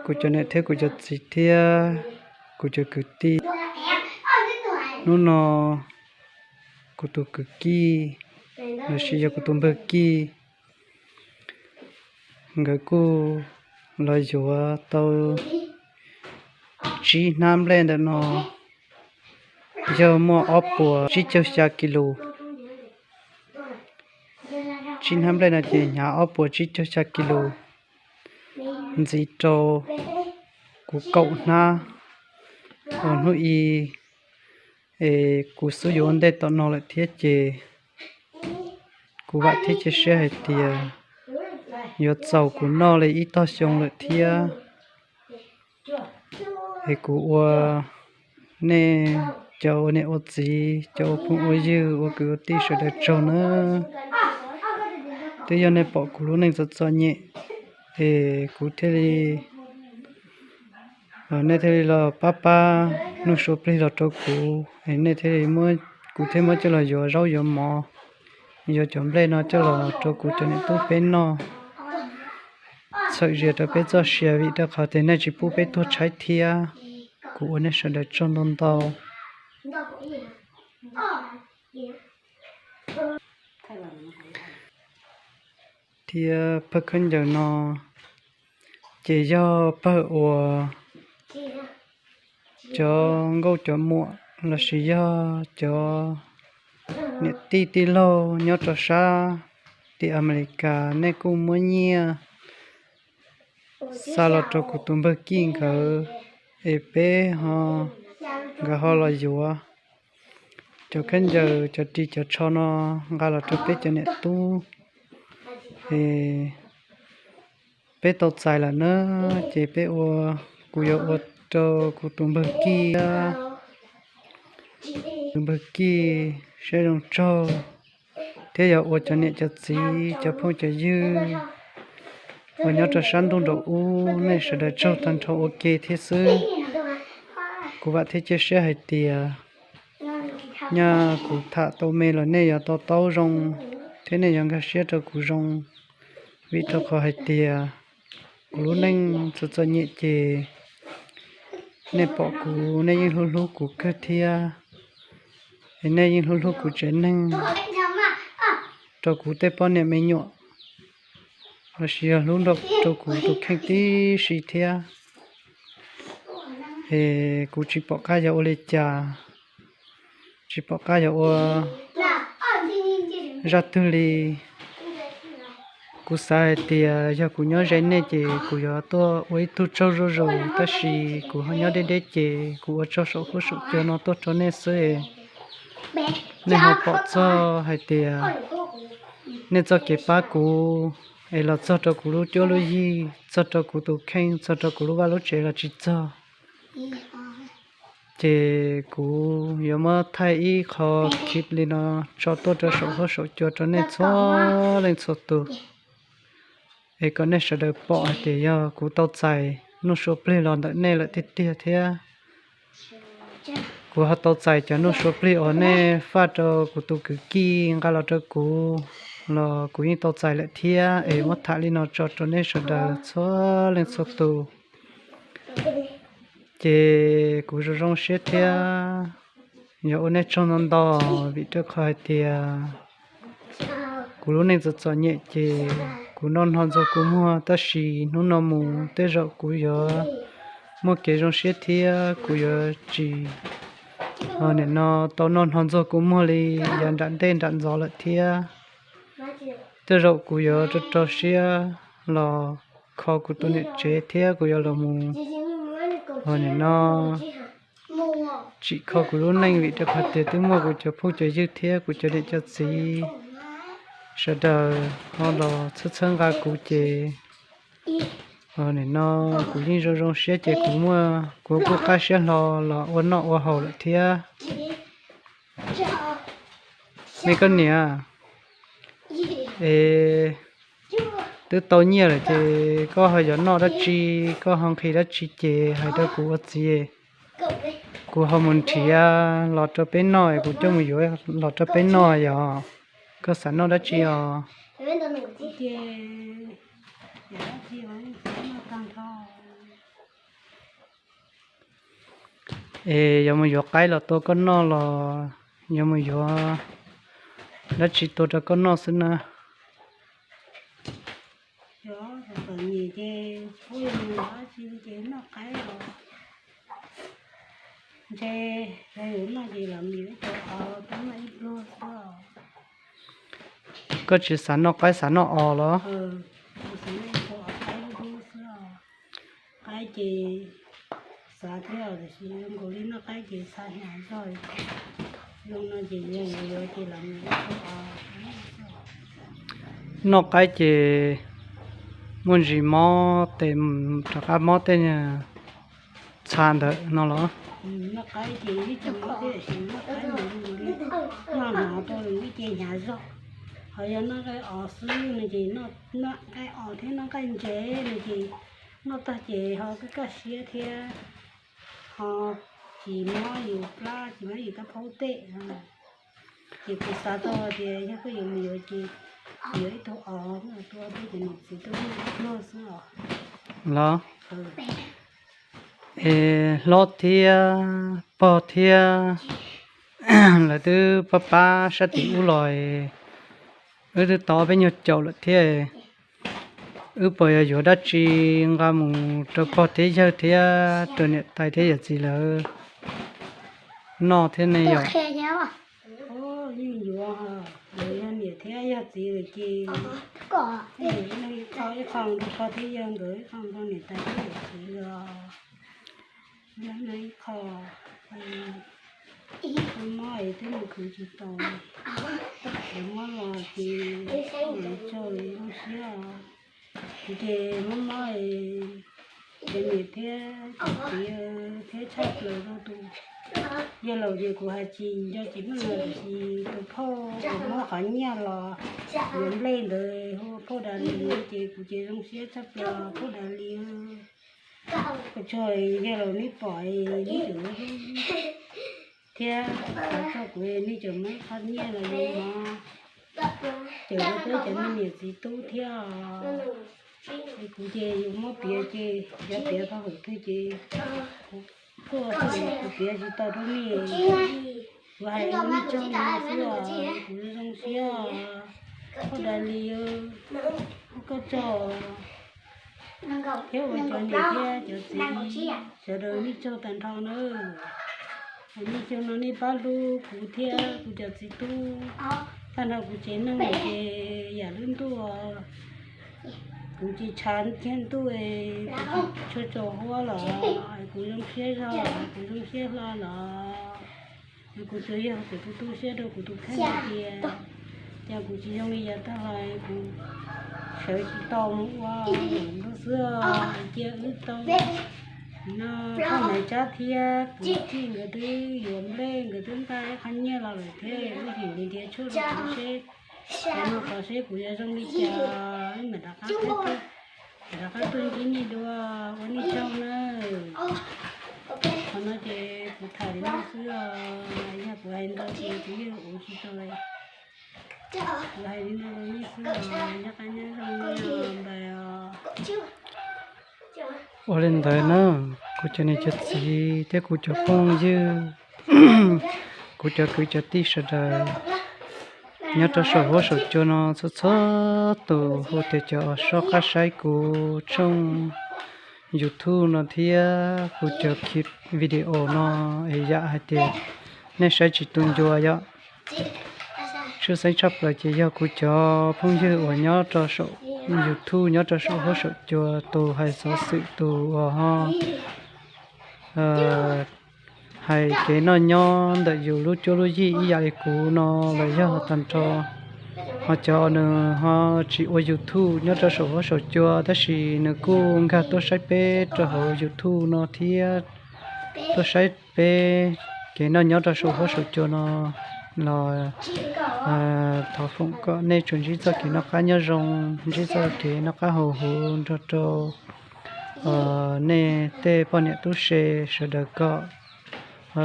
kuv cov niam thiab kuv cov txiv thiab kuv cov kwv tij. Hnub no kuv tus kwv Kij, los sis yog kuv tus npawg Kij, nkawd kuj los yuav tau tsib hnab nplej ntawm no, yog muaj ob puas tsib caug xya kis lus. Tsib hnab nplej no ces hnyav ob puas tsib caug xya kis lus, ntxiv rau kuv kaum hnab uas hnub i es kuv xub yuav ua ntej tom no lawm thiab ces kuv vam thiab cia siab hais tias yuav txaus kuv noj li ib tog xyoo lawm thiab. Es kuv ua nej cov ua niam ua txiv, cov ua phooj ua ywg, ua kwv ua tij sawv daws tsaug nawb. Twb yog nej pom kuv lub neej txom txom nyem es kuv thiaj li, nej thiaj li los pab pab nug suav plig los rau kuv es nej thiaj li, kuv thiaj muab coj los yuav zaub yuav mov, yuav cov nplej no coj los rau kuv cov niam tub peb noj, txhawm zias rau peb txoj sia vim rau qhov tias nej tsis pub peb tuag tshaib thiab. Kuv ua nej sawv daws tsaug ntau ntau. Thiab pawg khaub ncaws no ces yog pawg uas cov nkauj cov muam los sis yog cov niam tij tij laug nyob rau sab tim Amelikas nej kuj muab nyiaj xa los rau kuv tus npawg Kij nkawd es peb ho, nkawd ho los yuav cov khaub ncaws cov ris cov tsho no nqa los rau peb cov niam tub es peb tau txais lawm na, ces peb ua, kuv yuav ua rau kuv tus npawg Kij, tus npawg Kij siab zoo tsaug, thiab yog ua cov niam cov txiv cov phooj cov ywg uas nyob rau sab ntuj nraum ub nej sawv daws tsaug tag nrho ua ke thiab xwb. Kuv vam thiab cia siab hais tias nyaj kuv tham tau me los nej yuav to taub zoo thiab nej yuav nkag siab rau kuv zoo, vim rau qhov hais tias kuv lub neej txom txom nyem ces nej pom kuv nej yeej hlub hlub kuv kawg thiab, es nej yeej hlub hlub kuv tsev neeg rau kuv tej poj niam me nyuam los sis yog hlub nrog rau kuv tus kheej tib si thiab. Es kuv tsis pom qab yuav ua li cas, tsis pom qab yuav ua zaj twg li. Kuv xav hais tias yog kuv nyob ze nej ces kuv yuav tuaj ua ib tug tsaug zuj zus, tab sis kuv ho nyob deb deb ces kuv ua tsaug saum huab saum cua no tuaj rau nej xwb. Nej ho pom txog hais tias nej txoj kev pab kuv es los txog rau kuv lub cuab lub yig, txog rau kuv tus kheej, txog rau kuv lub vaj lub tsev los tsis txog, ces kuv yuav muab thaij ib qho clip li no tso tuaj rau saum huab saum cua rau nej txhua leej txhua tus, es kom nej sawv daws pom hais tias yog kuv tau txais nuj sua plig los ntawm nej lawm tiag tiag thiab. Kuv ho tau txais cov nuj sua plig uas nej faj rau kuv tus kwv Kij nqa los rau kuv los kuv yeej tau txais lawm thiab, es muab tham li no tso rau nej sawv daws txhua leej txhua tus. Ces kuv zoo zoo siab thiab yuav ua nej tsaug ntau ntau, vim rau qhov hais tias kuv lub neej txom txom nyem ces kuv noj hno ntxuag kua muag, tab sis hnub no mus tej zaum kuv yuav muaj kev zoo siab thiab kuv yuav tsis, nim no tau noj hno ntxuag kua muag li yav nram ntej nram ntxov lawm thiab. Tej zaum kuv yuav rau rau siab los kho kuv tus niam tsev thiab kuv yuav los mus, nim no tsim kho kuv lub neej, vim rau qhov tias twb muaj kuv cov phooj cov ywg thiab kuv cov niam cov txiv sawv daws ho los txhawb txhawb nqa kuv ces, nim no kuv yeej zoo zoo siab ces kuv muaj, kuv kuj qab siab hlo los ua noj ua haus lawm thiab. Me koj niam, es twb tau nyiaj lawm ces koj ho yuav noj dab tsi, koj ho nqhis dab tsi ces hais rau kuv ua txiv. Kuv ho mus nrhiav los rau peb noj, kuv coj mus yuav los rau peb noj yog. Koj xav noj dab tsi os? Es yuav mus yuav qaib los tua koj noj los yuav mus yuav dab tsi tua rau koj noj xwb na? Koj tsis xav noj qaib xav noj os los? Noj qaib ces muaj ntsis mob tes rov qab mob tej txha ntawd no los? Noj qaib ces ib txhia mob tej, tab sis noj qaib mas noj hnov rau lub cev hnyav zog. Ho yog noj nqaij os xwb no ces noj nqaij os thiab noj nqaij ntsev no ces noj tag ces ho kaj kaj siab thiab, ho tsis mob yus plab tsis mob yus tab phaub tej. Ces kuv xav tau tias yog koj yuav mus yuav ces yuav ib tug os tua peb cov niam txiv tub ib pluag xwb os. Los? Es hlob thiab pog thiab lawv twb pab pab sab tim ub los, wb twb tau peb nyuag caum lawm thiab. Wb puas yuav yuav dab tsi nqa mus rau pog thiab yawg thiab rau niam tais thiab yawm txiv lawv noj thiab ne yom? Yeej yuav, yog niam thiab yog txiv lawm ces ib qho ib qho rau pog thiab yawg nkawd, ib qho rau niam tais thiab yawm txiv los. Yog no ib qho, mob es twb mus khwv tsis tau, mob los ces mus tso zoo siab. Ces mob mob es cov niam thiab cov txiv thiab tshaj plaws rau tus yawg laus ces kuv hais tsis nco tsis meej los tiam sis tus phauj uas muab qhov nyiaj los yuav nplej ntawd hu phauj Das Lis ces kuv ces zoo siab tshaj plaws phauj Das Lis. Kuv tsuas yog laus neb pom neb tseem hlub thiab xav txog kuv, nej tseem muab qhov nyiaj los yuav mov cawm rau peb cov me niam txiv tub thiab. Kuv ces yus muab piav ces yog piav tau hauv twg ces kuv kuj kuv piav tsis tau rau nej. Kuv hais ua nej tsaug no xwb os, kuv zoo siab os. Phauj Das Lis, ua koj tsaug thiab ua cov niam thiab cov txiv sawv daws nej tsaug tag nrho nawb. Nej tsaug no nej pab hlub kuv thiab kuv cov txiv tub tag nrho kuv tsev neeg lawm ces yam lub ntuj kuv ces tshav thiab ntuj kuv tsis tshua tsaus huab los kuv zoo siab zog kuv zoo siab hlo los kuv tsuas yog kuv tus tu siab rau kuv tus kheej hais tias, cas kuv tsis zoo li yav tag los kuv sawv tsis tau mus ua lawm xwb. Cia wb tau no poj niam Tsab thiab kuv tij nkawd twb yuav nplej nkawd twb nqa ib qho nyiaj los lawm thiab wb him li ntiav tshuaj rau kuv seb, no qhov seb kuv yuav zoo li cas wb mam rov qab, rov qab tuaj ntsib nej dua, ua nej tsaug nawb. Qhov no ces kuv tham li no xwb os, yog kuv hais ntau ces kuv yeej ua tsis tau li. Kuv hais li no rau nej xwb os, nyob qab nyob zoo, npawg os. Ua li ntawd na, kuv cov niam cov txiv thiab kuv cov phooj ywg, kuv cov kwv cov tij sawv daws nyob rau saum huab saum cua no txhua txhua tus, hu tias cov uas soj qab saib kuv tshooj YouTube no thiab kuv cov clip video no es yam hais tias nej saib tsis tu ncua yom. Tshwj xeeb tshaj plaws ces yog kuv cov phooj ywg uas nyob rau saum YouTube nyob rau saum huab saum cua, tus hais xov xwm, tus uas ho hais kev noj nyob ntawm yus lub cuab lub yig ib yam li kuv no los yog tag nrho. Ho cov nws ho tsis ua YouTube nyob rau saum huab saum cua tab sis nws kuj nkag tuaj saib peb rau hauv YouTube no thiab tuaj saib peb kev noj nyob rau saum huab saum cua no los thov foom kom nej tsuas ntsib txoj kev noj qab nyob zoo, ntsib txoj kev noj qab haus huv nrog rau nej tej poj niam tub se sawv daws kom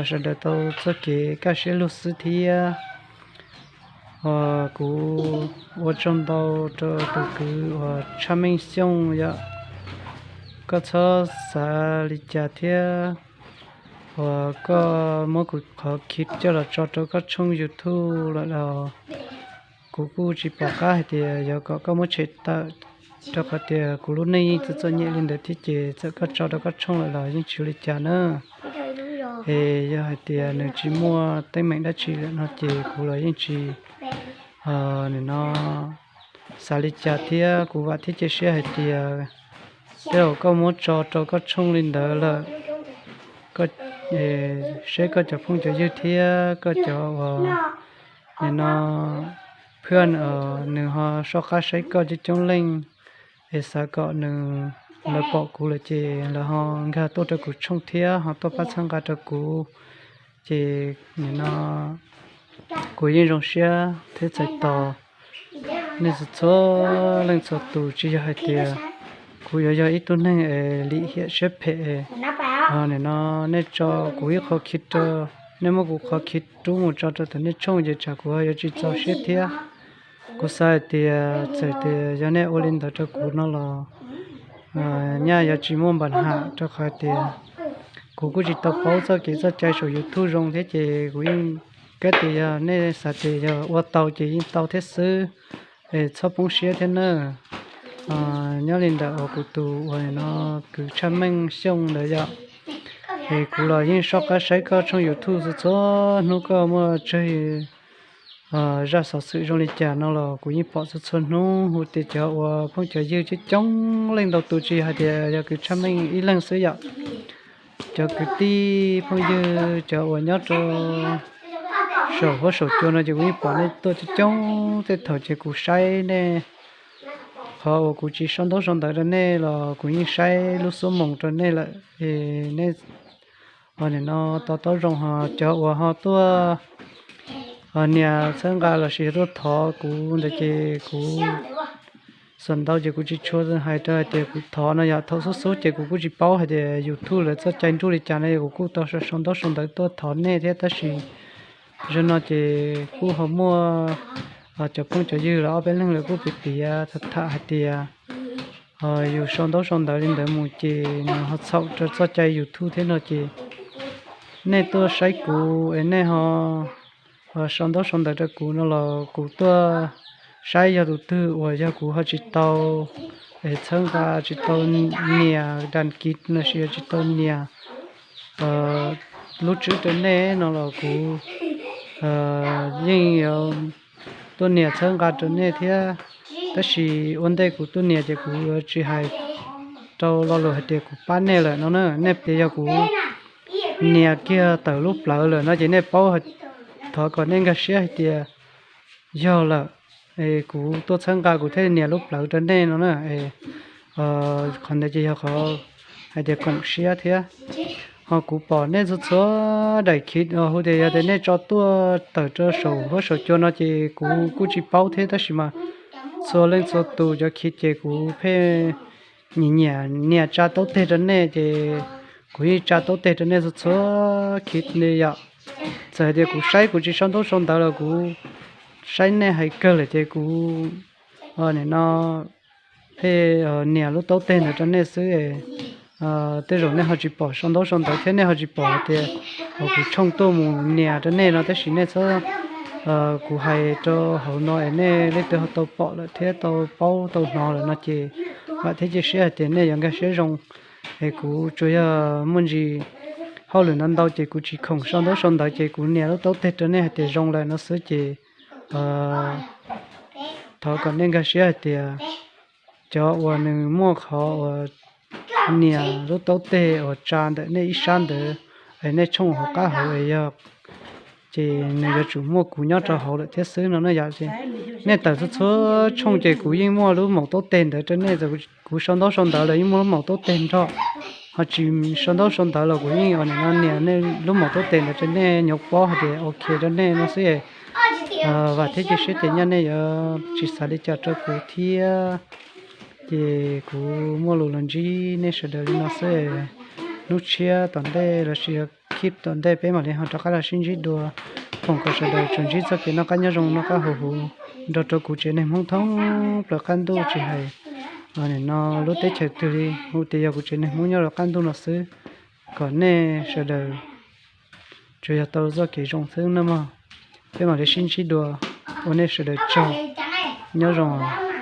sawv daws tau txoj kev kaj siab lug xwb thiab. Kuv ua tsaug ntau rau tus kwv uas Tshaj Meej Xyooj yom, Koj txhob xav li cas thiab, uas koj muab kuv qhov khi coj los tso rau koj tshooj YouTube lawm los kuv kuj tsis pom qab hais tias yog kom koj muab tshem tawm, rau qhov tias kuv lub neej yeej txom txom nyem li ntawd thiab ces txawm koj tso rau koj tshooj lawm los yeej tsis ua li cas na. Es yog hais tias nws tsis muaj teeb meem dab tsi lawm no ces kuv los yeej tsis, nim no xav li cas thiab. Kuv vam thiab cia siab hais tias tej zaum koj muab tso rau koj tshooj li ntawd lawm, seb koj cov phooj cov ywg thiab koj cov uas nim no phwaj nws ho soj qab saib koj coob coob leej, es xav kom nws, lawv pom kuv lawm ces lawv ho nkag tuaj rau kuv tshooj thiab ho tuaj pab txhawb nqa rau kuv, ces nim no kuv yeej zoo siab thiab txhais tos nej txhua txhua leej txhua tus. Tsis yog hais tias kuv yuav yog ib tug neeg es lim hiam siab phem, nim no nej tso kuv ib qho khi rau, nej muab kuv qhov khi rub mus tso rau tom nej tshooj ces tsam kuv ho yuav tsis txaus siab thiab. Kuv xav hais tias txawm tias yog nej ua li ntawd rau kuv no los nyaj yuav tsis muaj npam ham, rau qhov tias kuv kuj tsis tau paub txoj kev txoj cai saum YouTube zoo thiab ces kuv yeej, kab tias yog nej xav tias yog ua tau ces yeej tau thiab xwb, es txhob poob siab thiab nawb. Nyob li ntawm uas kuv tus uas no kwv Tshaj Meej Xyooj ntawd yom, es kuv los yeej soj qab saib koj tshooj YouTube txhua txhua hnub, koj muaj tsawg zaj xov xwm zoo li cas no los kuv yeej pom txhua txhua hnub. Hu tias cov uas phooj cov ywg coob coob leej ntau tus, tsis yog hais tias yog kwv Tshaj Meej ib leeg xwb yom, cov kwv tij phooj ywg cov uas nyob rau saum huab saum cua no ces kuv yeej pom nej tuaj coob coob. Tej thaum ces kuv saib nej, qhov uas kuv tsis sau ntaub sau ntawv rau nej los kuv yeej saib lub xuab moos rau nej lawm. Es nej nim no to taub zoo, ho cov uas ho tuaj nias txhawb nqa lossis tuaj thov kuv ntawd ces kuv, xam ntau ces kuv tsis tshua hais rau hais tias kuv thov no yom. Thaum xub xub ces kuv kuj tsis paub hais tias YouTube lawv txoj cai nruj li cas no, kuv kuj tau sau ntaub sau ntawv tuaj thov nej thiab. Tab sis zaum no ces kuj ho muaj cov phooj cov ywg lawv ob peb leeg lawv kuj piav piav tham tham hais tias yus sau ntaub sau ntawv li ntawd mus ces nws ho txhaum rau txoj cai YouTube thiab no ces nej tuaj saib kuv es nej ho sau ntaub sau ntawv rau kuv no los kuv tuaj saib yog tus twg uas yog kuv ho tsis tau es txhawb nqa, tsis tau nias das kiv lossis tsis tau nias lub tswb rau nej no los kuv yeej yuav tuaj nias txhawb nqa rau nej thiab. Tab sis ua ntej kuv tuaj nias ces kuv yuav tsis hais rau lo lus hais tias kuv pab nej lawm no na. Nej tias yog kuv nias kiag tawm lub plawv lawm no ces nej paub, thov kom nej nkag siab hais tias yog lawm, es kuv tuaj txhawb nqa kuv thiaj nias lub plawv rau nej no na. Qhov ntawd ces yog qhov hais tias koom siab thiab. Ho kuv pom nej txhua txhua daim khi, hu tias yog tias nej tso tuaj tawm rau saum huab saum cua no ces kuv kuj tsis paub thiab, tab sis mas txhua leej txhua tus cov khi ces kuv pheej nyiam nyiam nias tsa taub teg rau nej ces kuv yeej tsa taub teg rau nej txhua txhua khi li yom. Txawm hais tias kuv saib kuv tsis sau ntaub sau ntawv los kuv saib nej hais kawg lawm ces kuv nim no pheej nias lub taub teg ntawd rau nej xwb. Tej zaum nej ho tsis pom sau ntaub sau ntawv thiab nej ho tsis pom hais tias kuv tshooj tuaj mus nias rau nej no, tab sis nej txhob, kuv hais rau hauv no es nej leej twg ho tau pom lawm thiab tau paub tau hnov lawm no ces vam thiab cia siab hais tias nej yuav nkag siab zoo. Es kuv tsuas yog muaj ntsis hauj lwm ntau ntau ces kuv tsis khoom sau ntaub sau ntawv ces kuv nias lub taub teg rau nej hais tias zoo lawm no xwb ces thov kom nej nkag siab hais tias cov uas nws muaj qhov uas nias lub taub teg uas tsa ntawm nej ib sab ntawd es nej tshooj hauv qab hauv es yog ces nws yuav tsum muaj kuv nyob rau hauv lawm thiab xwb no na yom. Nej tawm txhua txhua tshooj ces kuv yeej muaj lub maum taub teg ntawd rau nej, txawm kuv sau ntaub sau ntawv los yeej muaj lub maum taub teg nrog, ho tsis sau ntaub sau ntawv los kuv yeej ua nim no nias nej lub maum taub teg ntawd rau nej nyuam pob hais tias ok rau nej no xwb. Vam thiab cia siab tias nyaj nej yuav tsis xav li cas rau kuv thiab. Ces kuv muaj lus los ntsib nej sawv daws li no xwb. Hnub tshiab tom ntej lossis yog khib tom ntej peb mam li ho rov qab los sib ntsib dua. Foom kom sawv daws tsuas ntsib txoj kev noj qab nyob zoo noj qab haus huv nrog rau kuv tsev neeg Hmoob thoob plaws qab ntuj tsis hais Nim no lub teb chaws twg li, hu tias yog kuv tsev neeg Hmoob nyob rau qab ntuj no xwb, kom nej sawv daws tsuas yog tau txoj kev zoo xwb nawb mog. Peb mam li sib ntsib dua, ua nej sawv daws tsaug, nyob zoo os.